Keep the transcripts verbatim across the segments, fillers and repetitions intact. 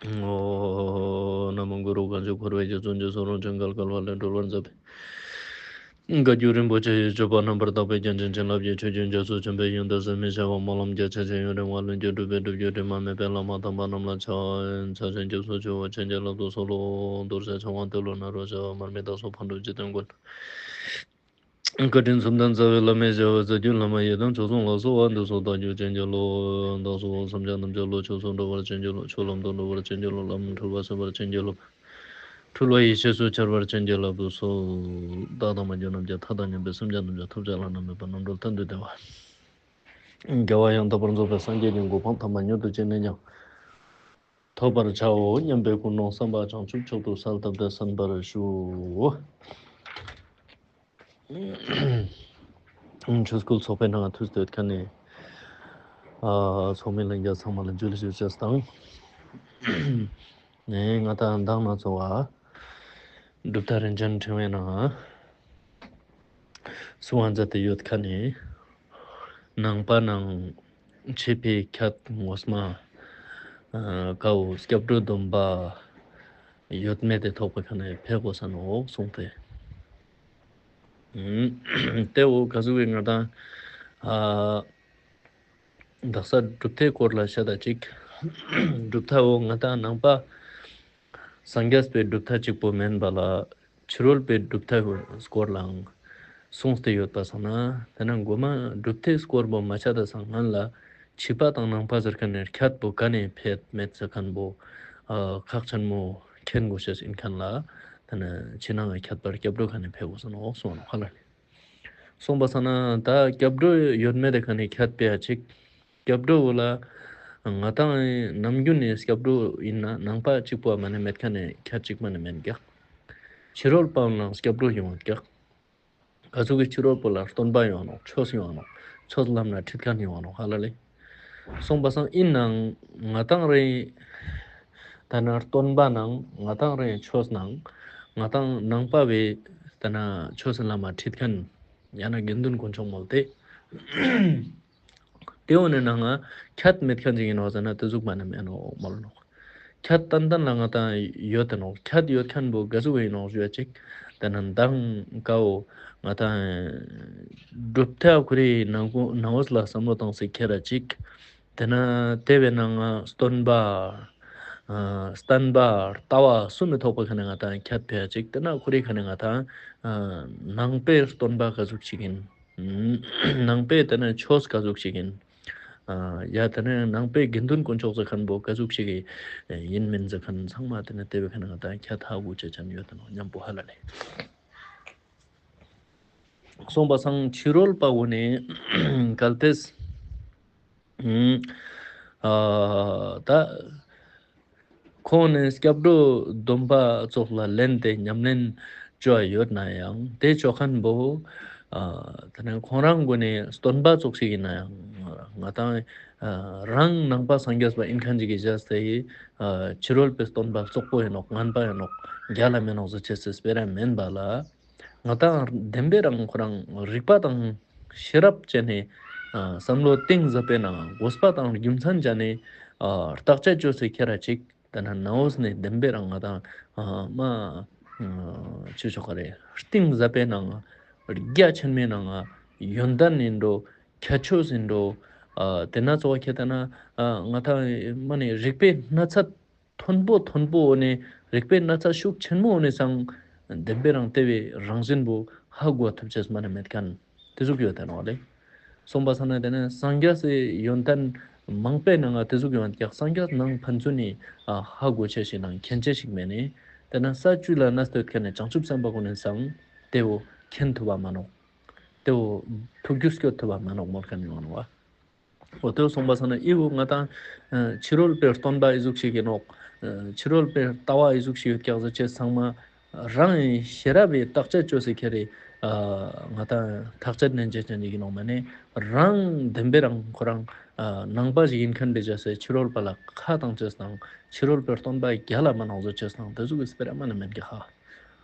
ཨོ། ན་མོ་གུ་རུ། གང་ཞིག་འཁོར་བའི་རྒྱ་མཚོ་འཇིགས་སུ་རུང་ཞིང་བརྒལ་དཀའ་བ་ལས་སྒྲོལ་བར་མཛད་པའི་བཀའ་བརྒྱུད་རིན་པོ་ཆེ་ཡི་སྤྱོད་པ་རྣམ་པར་དག་པའི་རྒྱན་ཅན་བྱིན་རླབས་ཀྱི་ཆུ་རྒྱུན་རྒྱ་མཚོ་ཆེན་པོའི་ཡོན་ཏན་ཟད་མི་ཤེས་པ་སྨོན་ལམ་རྒྱ་ཆེ་ཞིང་ཡུན་རིང་བ་ལྷུན་གྱིས་གྲུབ་པའི་སྒྲུབ་བརྒྱུད་དྲི་མ་མེད་པའི་བླ་མ་དམ་པ་རྣམས་ལ་ཕྱག་འཚལ་ཞིང་སྐྱབས་སུ་མཆིའོ། བྱིན་གྱིས་བརླབ་ཏུ་གསོལ་ལོ། རྡོ་རྗེ་འཆང་དབང་ཏེ་ལོ་ནཱ་རོ་ཞེས་པ་མར་མི་དྭགས་སོགས་ཕག་གྲུ་འཇིག་རྟེན་མགོན། བཀའ་དྲིན་གསུམ་ལྡན་རྩ་བའི་བླ་མའི་ཞབས། རྩ་བརྒྱུད་བླ་མ་ཡི་དམ་མཆོག་གསུམ་ལ་གསོལ་བ་འདེབས་སོ། བདག་རྒྱུད་བྱིན་གྱིས་རློབས། བདག་སོགས་སེམས་ཅན་ཐམས་ཅད་བློ་ཆོས་སུ་འགྲོ་བར་བྱིན་གྱིས་རློབས། ཆོས་ལམ་དུ་འགྲོ་བར་བྱིན་གྱིས་རློབས། ལམ་འཁྲུལ་པ་སེལ་བར་བྱིན་གྱིས་རློབས། འཁྲུལ་བ་ཡེ་ཤེས་སུ་འཆར་བར་བྱིན་གྱིས་བརླབ་ཏུ་གསོལ། བདག་དང་མ་གྱུར་ནམ་མཁའི་མཐའ་དང་མཉམ་པའི་སེམས་ཅན་ཐམས་ཅད་ཐོབ་བྱ་བླ་ན་མེད་པ་རྣམ་གྲོལ་གཏན་དུ་བདེ་བ། རྒྱལ་བ་ཡང་དག་པར་རྫོགས་པའི་སངས་རྒྱས་ཀྱི་གོ་འཕང་ཐོབ་པ་མྱུར་དུ་ཅི་ནས་ཀྱང་ཐོབ་པར་བྱའོ་སྙམ་པའི་ཀུན་སློང་བསམ་པ་བྱང་ཆུབ་མཆོག་ཏུ་གསལ་བཏབ་སྟེ་གསན་པར་ཞུ། ཆོས་སྐུལ་ཚོགས་པའི་ནང་ཐུགས་སྟོད་ཁ་ནས་ཨ་ཚོགས་མི་ལྷན་རྒྱས་ཚང་མ་ལ་འཇུ་ལེ་ཞུ་ཅེས་དང་། ནས་ང་དང་མདང་ན་ཚོ་བ་གྲུབ་མཐའ་རིན་ཆེན་ཕྲེང་བའི་ནང་གསུང་བ་མཛད་དེ་ཡོད་ཁ་ནས། ནང་པ་ནང་ཆོས་པའི་ཁྱད་ངོ་མ་ཨ་ཀའོ་སྐྱབས་འགྲོ་སྡོམ་པ་ཡོད་མེད་དེ་ཐོག་པའི་ཁ་ནས་ཕེ་གོས་ས་ནོག་གསུངས་ཏེ། ཨུམ། དེ་བོ་ག་ཟུག་གི་ང་དང་ཨ་དག་ས་གྲུབ་མཐའི་སྐོར་ལ་བཤད་ད་ཅིག། གྲུབ་མཐའ་བོ་ང་དང་ནང་པ་སངས་རྒྱས་པའི་གྲུབ་མཐའ་གཅིག་པོ་མེན་པ་ལ་ཕྱི་རོལ་པའི་གྲུབ་མཐའི་སྐོར་ལའང་གསུངས་ཏེ་ཡོད་པ་སང་ན། དེ་ན་མགོ་མ་གྲུབ་མཐའི་སྐོར་པོ་མ་ཆ་ད་སང་སྔན་ལ་ཕྱི་པ་དང་ནང་པ་ཟེར་ཁན་ནི་ཁྱད་པོ་ག་ནས་ཕེད་མེད་ཟེར་ཁན་པོ་ཨ་ཁག་ཆེན་མོ་མཁྱེན་དགོས་ཤེས་ཨིན་ཁན་ལ། དེ་ན་ཕྱི་ནང་གི་ཁྱད་པར་སྐྱབས་འགྲོ་ག་ནས་ཕེ་གོས་ས་ནོག་གསུངས་ནོག་ཧ་ལ་ལེ། གསུངས་པ་སང་ན་ད་སྐྱབས་འགྲོ་ཡོད་མེད་དེ་ཁ་ནས་ཁྱད་པེ་ཡ་ཅིག། སྐྱབས་འགྲོ་བོ་ལ་ང་དང་ནམ་རྒྱུན་ནས་སྐྱབས་འགྲོ་ཨིན་ན་ནང་པ་གཅིག་པོ་མ་ནེ་མེད་ཁན་ནི་ཁྱད་ཅིག་མ་ནེ་མེན་ཀྱག། ཕྱི་རོལ་པ་ལའང་སྐྱབས་འགྲོ་ཡོང་ཀྱག། ག་ཟུག་གི་ཕྱི་རོལ་པོ་ལ་སྟོན་པ་ཡོང་ནོག། ཆོས་ཡོང་ནོག། ཆོས་ལམ་ན་ཁྲིད་ཁན་ཡོང་ནོག་ཧ་ལ་ལེ། གསུངས་པ་སང་ཨིན་ནའང་ང་དང་རེ་ད་ན་སྟོན་པ་ནང་ང་དང་རེ་ཆོས་ནང་ང་དང་ནང་པ་བོའི་ད་ན་ཆོས་ལམ་ཁྲིད་ཁན་ཡང་ན་དགེ་འདུན་དཀོན་མཆོག་མོལ་ཏེ། དེ་བོ་ནི་ནང་ང་ཁྱད་མེད་ཁན་ཅིག་ཨིན་ནོག་ཟེར་ན་དེ་ཟུག་མ་ནེ་མེན་ནོག་མོལ་ནོག། ཁྱད་ཏན་ཏན་ལ་ང་དང་ཡོད་དེ་ནོག། ཁྱད་ཡོད་ཁན་བོ་ག་ཟུག་ཨིན་ནོག་ཞུ་ཡ་ཅིག། དེ་ན་མདང་ཀའོ་ང་དང་གྲུབ་མཐའ་ཁོ་རེ་ནང་ནང་འོས་ལ་བསམ་བློ་བཏང་སྟེ་ཁྱེར་ར་ཅིག། དེ་ན་དེ་བོའི་ནང་ང་སྟོན་པ་ཨ་བསྟན་པ་ལྟ་བ་གསུམ་མི་ཐོག་པ་ཁ་ནས་ང་དང་ཁྱད་ཕེ་ཡ་ཅིག། དེ་ན་ཁོ་རེ་ཁ་ནས་ང་དང་ཨ་ནང་པའི་སྟོན་པ་ག་ཟུག་ཅིག་ཨིན། ནང་པའི་དེ་ན་ཆོས་ག་ཟུག་ཅིག་ཨིན། ཨ་ཡ་དེ་ན་ནང་པའི་དགེ་འདུན་དཀོན་མཆོག་ཟེར་ཁན་བོ་ག་ཟུག་ཅིག་ཨིན་མེན་ཟེར་ཁན་ཚང་མ་དེ་ན་དེ་བོའི་ཁ་ནས་ང་དང་ཁྱད་ཧ་གོ་ཅེས་ཅན་ཡོད་དེ་ནོག་སྙམ་པོ་ཧ་ལ་ལེ། གསུངས་པ་སང་ཕྱི་རོལ་པ་བོ་ནི་གལ་ཏེ་ཨ་ད་ཁོང་ནི་སྐྱབས་འགྲོ་སྡོམ་པ་ཙོགས་ལ་ལེན་ཏེ་ཉམས་ལེན་ཅོ་ཡ་ཡོད་ན་ཡང་དེ་ཅོ་ཁན་བོ་ཨ་དེ་ནས་ཁོང་རང་གུན་ནི་སྟོན་པ་ཙོགས་ཤིག་ཨིན་ན་ཡང་ང་དང་ཨ་རང་ནང་པ་སངས་རྒྱས་པ་ཨིན་ཁན་ཅིག་གི་བྱས་ཏེ་ཨ་ཕྱི་རོལ་པའི་སྟོན་པ་རྩོག་པོ་ཨིན་ནོག། ངན་པ་ཨིན་ནོག། རྒྱལ་ལ་མེན་ནོག་ཟེར་ཅེས་སི་སྤེ་ར་མེན་པ་ལ། ང་དང་བདེན་པའི་རང་ཁོ་རང་རིག་པ་དང་ཤེས་རབ་ཅན་ནི་ཨ་བསམ་བློ་གཏིང་ཟབ་པའི་ནང་དགོས་པ་དང་རྒྱུ་མཚན་ཅན་ནི་ཨ་བརྟག་དཔྱད་ཅོས་ཏེ་ཁྱེར་ར་ཅིག། དེ་ན་ནང་འོས་ནི་བདེན་པའི་རང་ང་དང་ཨ་མ་ཨ་ཅི་ཅོ་ག་རེ་གཏིང་ཟབ་པའི་ནང་རྒྱ་ཆེན་མོའི་ནང་ཡོན་ཏན་ཨིན་འགྲོ། ཁྱད་ཆོས་ཨིན་འགྲོ། ཨ་དེ་ན་ཚོ་བ་ཁྱེད་དེ་ན་ཨ་ང་དང་མ་ནི་རིག་པའི་སྣ་ཚད་མཐོན་པོ་མཐོན་པོ་འོ་ནི་རིག་པའི་སྣ་ཚད་ཤུགས་ཆེན་མོ་འོ་ནི་སང་བདེན་པའི་རང་ལྟེ་བའི་རང་བཞིན་པོ་ཧ་གོ་ཐུབ་ཅེས་མ་ནི་མེད་ཁན་དེ་ཟུག་ཡོད་དེ་ནོག་ལེ། གསུངས་པ་སང་ན་དེ་ནི་སངས་རྒྱས་སི་ཡོན་ཏན་མང་པོའི་ནང་ང་དེ་ཟུག་ཡོད་ཀྱག། སངས་རྒྱས་ནང་ཕན་ཚུན་ནི་ཨ་ཧ་གོ་ཅེས་ཤིག་ནང་མཁྱེན་ཅེས་ཤིག་མེད་ནི། དེ་ན་ས་བཅུ་ལ་གནས་ཏེ་ཡོད་ཁན་ནི་བྱང་ཆུབ་སེམས་དཔའ་གུན་ནི་སང་དེ་བོ་མཁྱེན་ཐུབ་བ་མ་ནོག། དེ་བོ་ཐུགས་རྒྱུས་སྐྱོད་ཐུབ་བ་མ་ནོག་མོལ་ཁན་ཡོང་ནོག་བ། འོ་དེ་བོ་གསུངས་པ་སང་ན་ཨི་བོ་ང་དང་ཨ་ཕྱི་རོལ་པའི་སྟོན་པ་ཨི་ཟུག་ཤིག་ཨིན་ནོག། ཨ་ཕྱི་རོལ་པའི་ལྟ་བ་ཨི་ཟུག་ཤིག་ཡོད་ཀྱག་ཟེར་ཅེས་ཚང་མ་རང་ཤེས་རབ་བི་བརྟག་དཔྱད་ཅོས་ཏེ་ཁྱེར་རེ་ཨ་ང་དང་ཐག་བཅད་ནན་ཅེས་ཅན་ཨིན་ནོག་མ་ནི། རང་བདེན་པའི་རང་ཁོ་རང་ཨ་ནང་པ་ཞིག་ཨིན་ཁན་དེ་བྱས་ཏེ་ཕྱི་རོལ་པ་ལ་ཁ་བཏང་ཅེས་དང་ཕྱི་རོལ་པའི་སྟོན་པ་རྒྱལ་ལ་མ་ནོག་ཟེར་ཅེས་དང་དེ་ཟུག་གི་སྤེ་ར་མ་ནི་མེན་ཀྱག་ཧ།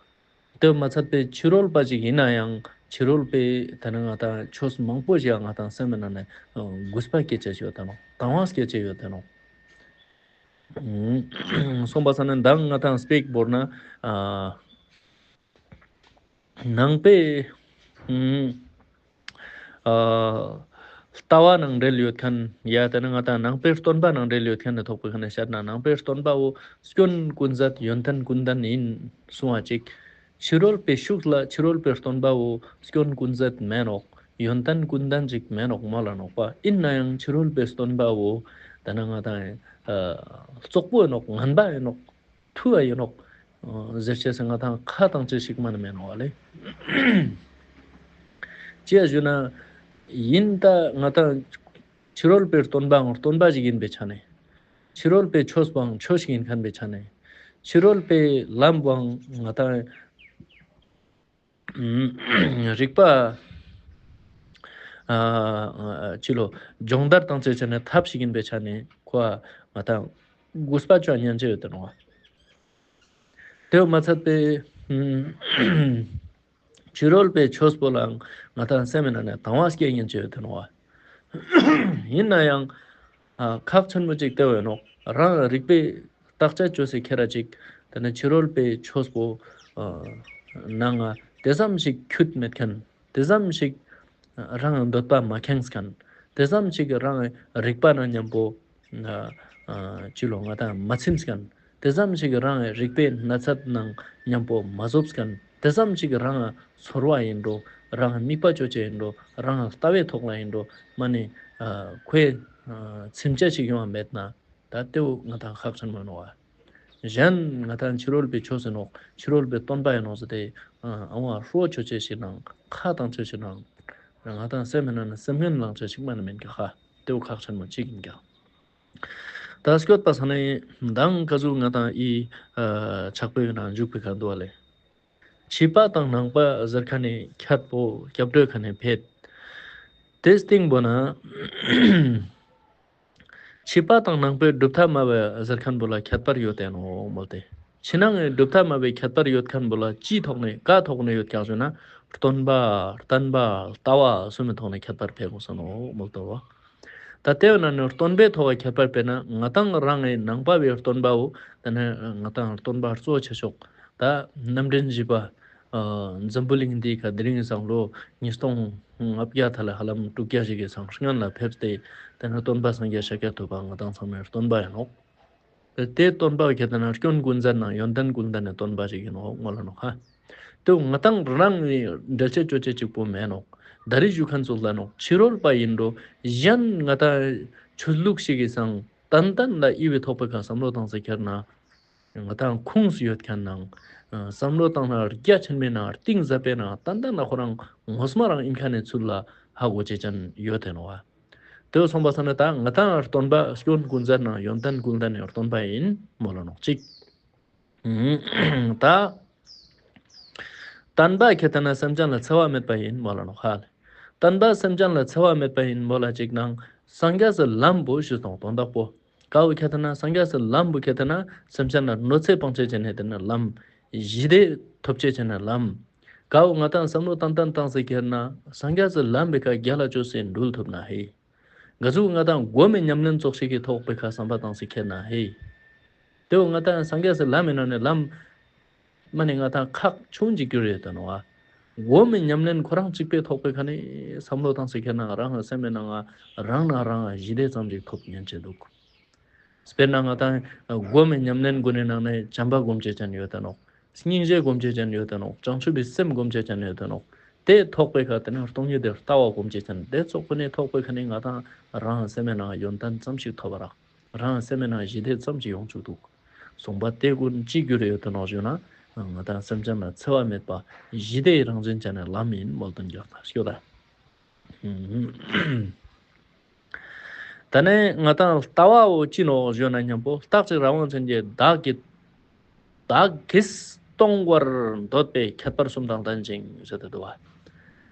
དེ་མ་ཚད་པའི་ཕྱི་རོལ་པ་ཅིག་ཨིན་ན་ཡང་ཕྱི་རོལ་པའི་དེ་ན་ང་དང་ཆོས་མང་པོ་ཞིག་ང་དང་སེམས་ནང་ནས་གུས་པ་སྐྱེ་ཅེས་ཡོད་དེ་ནོག། དང་བ་སྐྱེ་ཅེས་ཡོད་དེ་ནོག། ཨུམ། སོང་པ་ས་ན་མདང་ང་ཏང་སྤེ་ར་བོར་ན་ཨ་ནང་པའི་ཨུམ་ཨ་ལྟ་བ་ནང་འབྲེལ་ཡོད་ཁན་ཡ་ཏེ་ནེ་ང་ཏང་ནང་པའི་སྟོན་པ་ནང་འབྲེལ་ཡོད་ཁན་ནི་ཐོག་པའི་ཁ་ནེ་བཤད་ན་ནང་པའི་སྟོན་པ་བོ་སྐྱོན་ཀུན་ཟད་ཡོན་ཏན་ཀུན་ལྡན་ཡིན་གསུང་བ་ཅིག། ཕྱི་རོལ་པའི་ཤུགས་ལ་ཕྱི་རོལ་པའི་སྟོན་པ་བོ་སྐྱོན་ཀུན་ཟད་མེན་ནོག། ཡོན་ཏན་ཀུན་ལྡན་ཅིག་མེན་ནོག་མོལ་ལ་ནོག་པ། ཨིན་ནའང་ཕྱི་རོལ་པའི་སྟོན་པ་བོ་ཏེ་ནེ་ང་ཏང་ཨ་རྩོག་པོ་ཨིན་ནོག། ངན་པ་ཨིན་ནོག། ཐུ་བ་ཨིན་ནོག། ཨ་ཟེར་ཅེས་སི་ང་ཏང་ཁ་ཏང་ཅེས་ཤིག་མ་ནེ་མེན་ནོག་ལེ། ཅི་ཡ་ཞུ་ན་ཨིན་ད་ང་ཏང་ཕྱི་རོལ་པའི་སྟོན་པའང་སྟོན་པ་ཞིག་ཡིན་པའི་ཆ་ནེ། ཕྱི་རོལ་པའི་ཆོས་པོའང་ཆོས་ཤིག་ཡིན་ཁན་པའི་ཆ་ནེ། ཕྱི་རོལ་པའི་ལམ་པོའང་ང་ཏང་ཨུམ་རིག་པ་ཨ་ཅི་ལོ་སྦྱོང་བརྡར་ཏང་ཅེས་ཆ་ནེ་ཐབས་ཤིག་ཡིན་པའི་ཆ་ནེ་ཁོ་ང་ཏང་གུས་པ་ཅོ་ཉན་ཅེས་ཡོད་དེ་ནོག། ཏེ་བོ་མ་ཚད་པའི་ཨུམ་ཕྱི་རོལ་པའི་ཆོས་པོ་ལའང་ང་ཏང་སེམས་ནང་ནེ་དང་བ་སྐྱེ་ཉན་ཅེས་ཡོད་དེ་ནོག། ཨིན་ནའང་ཨ་ཁག་ཆེན་མོ་ཅིག་ཏེ་བོ་ཨིན་ནོག། རང་རིག་པའི་བརྟག་དཔྱད་ཅོས་སེ་ཁྱེར་ར་ཅིག་ཏེ་ནེ་ཕྱི་རོལ་པའི་ཆོས་པོ་ཨ་ནང་ང་ཏེ་ཙམ་ཞིག་འཁྱུད་མེད་ཁན། ཏེ་ཙམ་ཞིག་རང་འདོད་པ་མ་ཁེངས་ཁན། ཏེ་ཙམ་ཞིག་རང་རིག་པ་ནང་ཉམ་པོ་ཨ་ཨ་ཅི་ལོ་ང་ཏང་མ་ཚིམས་ཁན། ཏེ་ཙམ་ཞིག་རང་རིག་པའི་ན་ཚད་ནང་ཉམ་པོ་མ་ཟོབས་ཁན། ཏེ་ཙམ་ཞིག་རང་ཚོར་བ་ཨིན་འགྲོ། རང་དམིགས་པ་ཅོ་ཅེས་ཨིན་འགྲོ། རང་ལྟ་བའི་ཐོག་ལ་ཨིན་འགྲོ། མ་ནེ་ཨ་ཁོའི་ཨ་ཚིམ་ཅེས་ཤིག་ཡོང་བ་མེད་ན། ད་ཏེ་བོ་ང་ཏང་ཁག་ཆེན་མོ་ཨིན་ནོག་པ། གཞན་ང་ཏང་ཕྱི་རོལ་པའི་ཆོས་ཨིན་ནོག། ཕྱི་རོལ་པའི་སྟོན་པ་ཨིན་ནོག་ཟེར་ཏེ་ཨ་ཨ་བོ་ཧྲོ་ཅོ་ཅེས་ཤིག་ནང་ཁ་ཏང་ཅེས་ཤིག་ནང་ང་ཏང་སེམས་ནང་ནེ་སེམས་ངན་ལང་ཅེས་ཤིག་མ་ནེ་མེན་ཀྱག་ཧ། ཏེ་བོ་ཁག་ཆེན་མོ་ཅིག་ཨིན་ཀྱག། ད་སྐྱོད་པ་ས་ནེ་མདང་ཀ་ཟུག་ང་ཏང་ཨི་ཨ་ཕྱག་དཔེའི་ནང་འཇུག་པའི་ཁ་འདུག་པ་ལེ། ཕྱི་པ་དང་ནང་པ་ཟེར་ཁན་ནི་ཁྱད་པོ་སྐྱབས་འགྲོའི་ཁ་ནེ་ཕེད། ཏེ་སྟིང་པོ་ན་ཕྱི་པ་དང་ནང་པའི་གྲུབ་མཐའ་སྨྲ་བ་ཟེར་ཁན་པོ་ལ་ཁྱད་པར་ཡོད་དེ་ནོག་མོལ་ཏེ། ཕྱི་ནང་གི་གྲུབ་མཐའ་སྨྲ་བའི་ཁྱད་པར་ཡོད་ཁན་པོ་ལ་ཅིའི་ཐོག་ནེ་ཀ་ཐོག་ནེ་ཡོད་ཀྱག་ཞུ་ན་སྟོན་པ་བསྟན་པ་ལྟ་བ་གསུམ་མི་ཐོག་ནེ་ཁྱད་པར་ཕེ་གོས་ས་ནོག་མོལ་ཏེ་བ། ད་ཏེ་བོ་ན་ནི་སྟོན་པའི་ཐོག་གི་ཁྱད་པར་ཕེ་ན་ང་ཏང་རང་ངི་ནང་པ་བོའི་སྟོན་པ་བོ་ཏེ་ནེ་ང་ཏང་སྟོན་པ་གཙོ་ཆེ་ཤོས་ད་རྣམ་འདྲེན་བཞི་པ་ཨ་འཛམ་བུ་གླིང་འདིའི་ཁ་དེ་རིང་སང་ལོ་ཉིས་སྟོང་ལྔ་བརྒྱ་ཐ་ལ་ཧ་ལམ་དྲུག་བརྒྱ་ཞིག་གི་སང་སྔན་ལ་ཕེབས་ཏེ་ཏེ་ནེ་སྟོན་པ་སངས་རྒྱས་ཤཱཀྱ་ཐུབ་པ་ང་ཏང་ཚང་མའི་སྟོན་པ་ཨིན་ནོག། ཏེ་སྟོན་པ་ཁྱེད་ན་སྐྱོན་ཀུན་ཟད་ནང་ཡོན་ཏན་ཀུན་ལྡན་ནི་སྟོན་པ་ཞིག་ཨིན་ནོག་མོལ་ལ་ནོག་ཧ། ཏེ་བོ་ང་ཏང་རང་ངི་འགྲེལ་བཤད་ཅོ་ཅེས་ཅིག་པོ་མེན་ནོག། ད་རེས་ཞུ་ཁན་ཚོ་ལ་ནོག་ཕྱི་རོལ་པ་ཨིན་འགྲོ། གཞན་ང་ཏང་ཆོས་ལུགས་ཤིག་གི་སང་ཏན་ཏན་ལ་ཨི་བོའི་ཐོག་པའི་ཁ་བསམ་བློ་བཏང་སེ་ཁྱེར་ན་ང་ཏང་ཁུངས་སུ་ཡོད་ཁན་ནང་བསམ་བློ་བཏང་ན་རྒྱ་ཆེན་མོའི་ནང་གཏིང་ཟབ་པའི་ནང་ཏན་ཏན་ལ་ཁོ་རང་ངོ་མ་རང་ཨིན་ཁན་ནི་ཚུལ་ལ་ཧ་གོ་ཅེས་ཅན་ཡོད་དེ་ནོག་ཨ། ཏེ་བོ་སོང་པ་ས་ན་ད་ང་ཏང་སྟོན་པ་སྐྱོན་ཀུན་ཟད་ནང་ཡོན་ཏན་ཀུན་ལྡན་ནི་སྟོན་པ་ཨིན་མོལ་ལ་ནོག་ཅིག། ད་བསྟན་པ་ཁྱེད་ན་སེམས་ཅན་ལ་འཚེ་བ་མེད་པ་ཨིན་མོལ་ལ་ནོག་ཧ་ལེ། བསྟན་པ་སེམས་ཅན་ལ་འཚེ་བ་མེད་པ་ཨིན་མོལ་ལ་ཅིག་ནང་སངས་རྒྱས་སི་ལམ་བོ་ཞུ་སྟོང་དོན་དག་པོ། ཀ་བོ་ཁྱེད་ན་སངས་རྒྱས་སི་ལམ་བོ་ཁྱེད་ན་སེམས་ཅན་ལ་གནོད་འཚེ་སྤང་ཅེས་ཅན་ནི་ཏེ་ནི་ལམ། ཞི་བདེ་ཐོབ་ཅེས་ཅན་ནི་ལམ། ཀ་བོ་ང་ཏང་བསམ་བློ་ཏན་ཏན་བཏང་སེ་ཁྱེར་ན་སངས་རྒྱས་སི་ལམ་བོའི་ཁ་རྒྱལ་ལ་ཅོས་སེ་འགྲུལ་ཐུབ་ན་ཧེ། ག་ཟུག་ང་ཏང་སྒོམ་མི་ཉམས་ལེན་ཙོགས་ཤིག་གི་ཐོག་པའི་ཁ་བསམ་པ་བཏང་སེ་ཁྱེར་ན་ཧེ། ཏེ་བོ་ང་ཏང་སངས་རྒྱས་སི་ལམ་ཨིན་ན་ནི་ལམ་མ་ནེ་ང་ཏང་ཁག་ཆུང་ཅིག་གྱུར་ཡོད་དེ་ནོག་ཨ། སྒོམ་མི་ཉམས་ལེན་ཁོ་རང་གཅིག་པའི་ཐོག་པའི་ཁ་ནེ་བསམ་བློ་བཏང་སེ་ཁྱེར་ན་རང་སེམས་མི་ནང་ང་རང་ན་རང་ཞི་བདེ་ཙམ་ཅིག་ཐོབ་ཉན་ཅེས་འདུག། དཔེར་ན་ང་ཏང་སྒོམ་མི་ཉམས་ལེན་གུན་ནི་ནང་ནེ་བྱམས་པ་སྒོམ་ཅེས་ཅན་ཡོད་དེ་ནོག། སྙིང་རྗེ་སྒོམ་ཅེས་ཅན་ཡོད་དེ་ནོག། བྱང་ཆུབ་པའི་སེམས་སྒོམ་ཅེས་ཅན་ཡོད་དེ་ནོག། ཏེ་ཐོག་པའི་ཁ་ཏེ་ནེ་སྟོང་ཉིད་དེ་ལྟ་བ་སྒོམ་ཅེས་ཅན་ཏེ་ཙོགས་པོ་ནི་ཐོག་པའི་ཁ་ནེ་ང་ཏང་རང་སེམས་མི་ནང་ཡོན་ཏན་ཙམ་ཞིག་ཐོབ་པ་རག། རང་སེམས་མི་ནང་ཞི་བདེ་ཙམ་ཞིག་ཡོང་ཅུག་འདུག། གསུངས་པ་ཏེ་གུན་ཅི་གྱུར་ཡོད་དེ་ནོག་ཞུ་ན་ང་ཏང་སེམས་ཅན་ལ་འཚེ་བ་མེད་པ་ཞི་བདེའི་རང་བཞིན་ཅན་ནི་ལམ་ཨིན་མོལ་དོན་རྒྱག་ད་ཤོད་ད། ད་ནི་ང་ཏང་ལྟ་བ་བོ་ཅི་ནོག་ཞུ་ན་ཉམ་པོ་རྟག་གཅིག་རང་དབང་ཅན་གྱི་བདག་གི་བདག་གིས་སྟོང་པར་འདོད་པའི་ཁྱད་པར་གསུམ་དང་ལྡན་ཅིང་ཞེས་ཏེ་འདུག་པ།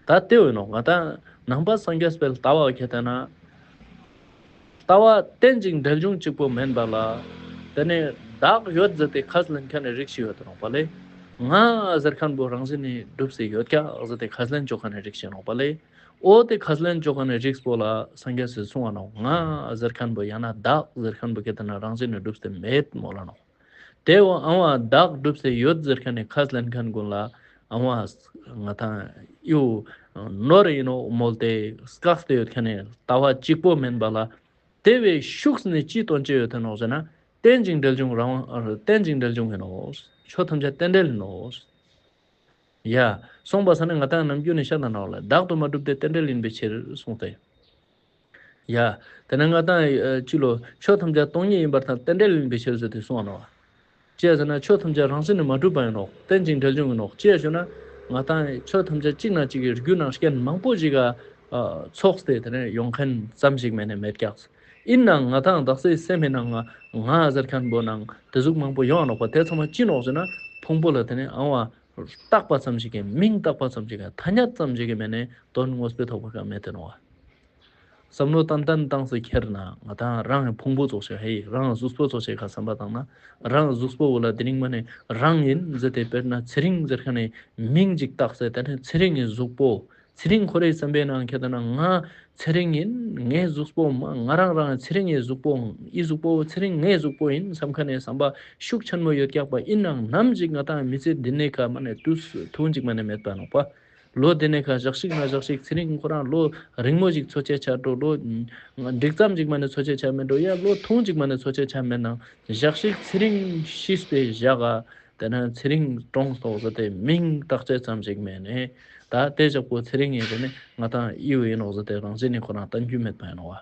ད་ཏེ་བོ་ནོག་ང་ཏང་ནང་པ་སངས་རྒྱས་པའི་ལྟ་བ་ཁྱེད་ན་ལྟ་བ་རྟེན་ཅིང་འབྲེལ་འབྱུང་གཅིག་པོ་མེན་པ་ལ། ཏེ་ནེ་བདག་ཡོད་ཟེར་ཏེ་ཁས་ལེན་ཁན་ནི་རིགས་ཤིག་ཡོད་དེ་ནོག་པ་ལེ། ང་ཟེར་ཁན་བོ་རང་བཞིན་ནི་གྲུབ་སྟེ་ཡོད་ཀྱག་ཟེར་ཏེ་ཁས་ལེན་ཅོ་ཁན་ནི་རིགས་ཤིག་ནོག་པ་ལེ། འོ་དེ་ཁས་ལེན་ཅོ་ཁན་ནི་རིགས་པོ་ལ་སངས་རྒྱས་སི་གསུང་བ་ནོག། ང་ཟེར་ཁན་བོ་ཡང་ན་བདག་ཟེར་ཁན་བོ་ཁེ་ཏེ་ན་རང་བཞིན་ནི་གྲུབ་སྟེ་མེད་མོལ་ལ་ནོག། དེ་བོ་ཨང་བ་བདག་གྲུབ་སྟེ་ཡོད་ཟེར་ཁན་ནི་ཁས་ལེན་ཁན་གུན་ལ་ཨང་བ་ང་ཏང་ཡུ་ནོར་ཨིན་ནོག་མོལ་ཏེ་སྐག་སྟེ་ཡོད་ཁན་ནི་ལྟ་བ་གཅིག་པོ་མེན་པ་ལ། དེ་བོའི་ཤུགས་ནི་ཅི་སྟོན་ཅེས་ཡོད་དེ་ནོག་ཟེར་ན། རྟེན་ཅིང་འབྲེལ་འབྱུང་རང་དབང་། རྟེན་ཅིང་འབྲེལ་འབྱུང་ཨིན་ནོག། ཆོས་ཐམས་ཅད་རྟེན་འབྲེལ་ཨིན་ནོག། ཡ། སོང་པ་ས་ནི་ང་ཏང་ནམ་རྒྱུན་ནི་ཤད་ན་ནོག་ལེ། བདག་ཏུ་མ་གྲུབ་སྟེ་རྟེན་འབྲེལ་ཡིན་པའི་ཕྱིར་གསུངས་ཏེ། ཡ། དེ་ནས་ང་ཏང་ཨ་ཅི་ལོ་ཆོས་ཐམས་ཅད་སྟོང་ཉིད་ཡིན་པར་ཐལ། རྟེན་འབྲེལ་ཡིན་པའི་ཕྱིར་ཟེར་ཏེ་གསུངས་པ་ནོག། ཅི་ཟེར་ན་ཆོས་ཐམས་ཅད་རང་བཞིན་ནི་མ་གྲུབ་པ་ཡིན་ནོག། རྟེན་ཅིང་འབྲེལ་འབྱུང་ཡིན་ནོག། ཅི་ཟེར་ན་ང་ཏང་ཆོས་ཐམས་ཅད་གཅིག་ནང་གཅིག་གི་རྒྱུ་ནང་རྐྱེན་མང་པོ་ཞིག་ག་ཚོགས་ཏེ་དེ་ནས་ཡོང་ཁན་ཙམ་ཞིག་མེན་ནི་མེད་ཀྱག། ཡིན་ནའང་ང་ཏང་བདག་སའི་སེམས་ནང་ང་ང་ཟེར་ཁན་བོ་ནང་དེ་ཟུག་མང་པོ་ཡོང་ནོག་པ། དེ་ཚང་མ་ཅི་ནོག་ཟེར་ན་ཕུང་པོ་ལ་དེ་ནས་ཨང་བ་བཏགས་པ་ཙམ་ཞིག་གི་མིང་བཏགས་པ་ཙམ་ཞིག་གི་ཐ་སྙད་ཙམ་ཞིག་གི་མེན་ནི་དོན་དངོས་པོའི་ཐོག་པ་ཀ་མེད་དེ་ནོག་པ། བསམ་བློ་ཏན་ཏན་བཏང་སྟེ་ཁྱེར་ན་ང་ཏང་རང་གི་ཕུང་པོ་ཙོགས་ཤིག་ཧེ་རང་གཟུགས་པོ་ཙོགས་ཤིག་ག་བསམ་པ་བཏང་ན་རང་གཟུགས་པོ་བོ་ལ་དེ་རིང་མ་ནས་རང་ཡིན་ཟེར་ཏེ་དཔེར་ན་ཚེ་རིང་ཟེར་ཁན་ནི་མིང་ཅིག་བཏགས་ཏེ་དེ་ནས་ཚེ་རིང་གི་གཟུགས་པོ། ཚེ་རིང་ཁོ་རའི་བསམ་པའི་ནང་ཁྱེར་ཏེ་ན་ང་ཚེ་རིང་ཡིན། ངའི་གཟུགས་པོ་མ་ང་རང་རང་ཚེ་རིང་གི་གཟུགས་པོ་ཨི་གཟུགས་པོ་ཚེ་རིང་ངའི་གཟུགས་པོ་ཡིན་བསམ་ཁན་ནི་བསམ་པ་ཤུགས་ཆེན་མོ་ཡོད་ཀྱག་པ། ཡིན་ནའང་ནམ་ཞིག་ང་ཏང་མི་ཚེ་འདི་ནས་ཁ་མ་ནས་དུས་ཐུང་ཅིག་མ་ནས་མེད་པ་ནོག་པ། ལོ་དེ་ནས་ཁ་ཞག་ཞིག་ན་ཞག་ཞིག་ཚེ་རིང་ཁོ་རང་ལོ་རིང་མོ་ཞིག་འཚོ་ཆ་ཆ་འགྲོ། ལོ་འགྲིག་ཙམ་ཞིག་མ་ནས་འཚོ་ཆ་ཆ་མེད་འགྲོ། ཡ་ལོ་ཐུང་ཅིག་མ་ནས་འཚོ་ཆ་ཆ་མེད་ནའང་ཞག་ཞིག་ཚེ་རིང་ཤི་སྟེ་བཞག་ག་དེ་ནས་ཚེ་རིང་གྲོངས་སོང་ཟེར་ཏེ་མིང་བཏགས་ཅེས་ཙམ་ཞིག་མེན་ནི། ད་དེ་ཞག་པོ་ཚེ་རིང་ཡིན་ཟེར་ནི་ང་ཏང་ཨི་བོ་ཡིན་ནོག་ཟེར་ཏེ་རང་བཞིན་ནི་ཁོ་རང་བསྟན་རྒྱུ་མེད་པ་ཡིན་ནོག་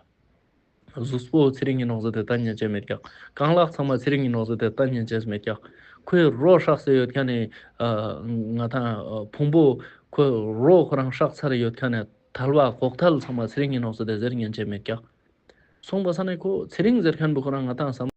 པ། གཟུགས་པོ་ཚེ་རིང་ཡིན་ནོག་ཟེར་ཏེ་བསྟན་ཉན་ཅེས་མེད་ཀྱག། རྐང་ལག་ཚང་མ་ཚེ་རིང་ཡིན་ནོག་ཟེར་ཏེ་བསྟན་ཉན་ཅེས་མེད་ཀྱག། ཁོའི་རོ་ཧྲག་སྟེ་ཡོད་ཁན་ནི་ཨ་ང་ཏང་ཨ་ཕུང་པོ་ཁོའི་རོ་ཁོ་རང་ཧྲག་ཚར་ཡོད་ཁན་ནི་ཐལ་བ་གོག་ཐལ་ཚང་མ་ཚེ་རིང་ཡིན་ནོག་ཟེར་ཏེ་ཟེར་ཉན་ཅེས་མེད་ཀྱག། སོང་པ་ས་ནས་ཁོ་ཚེ་རིང་ཟེར་ཁན་བོ་ཁོ་རང་ང་ཏང་བསམ་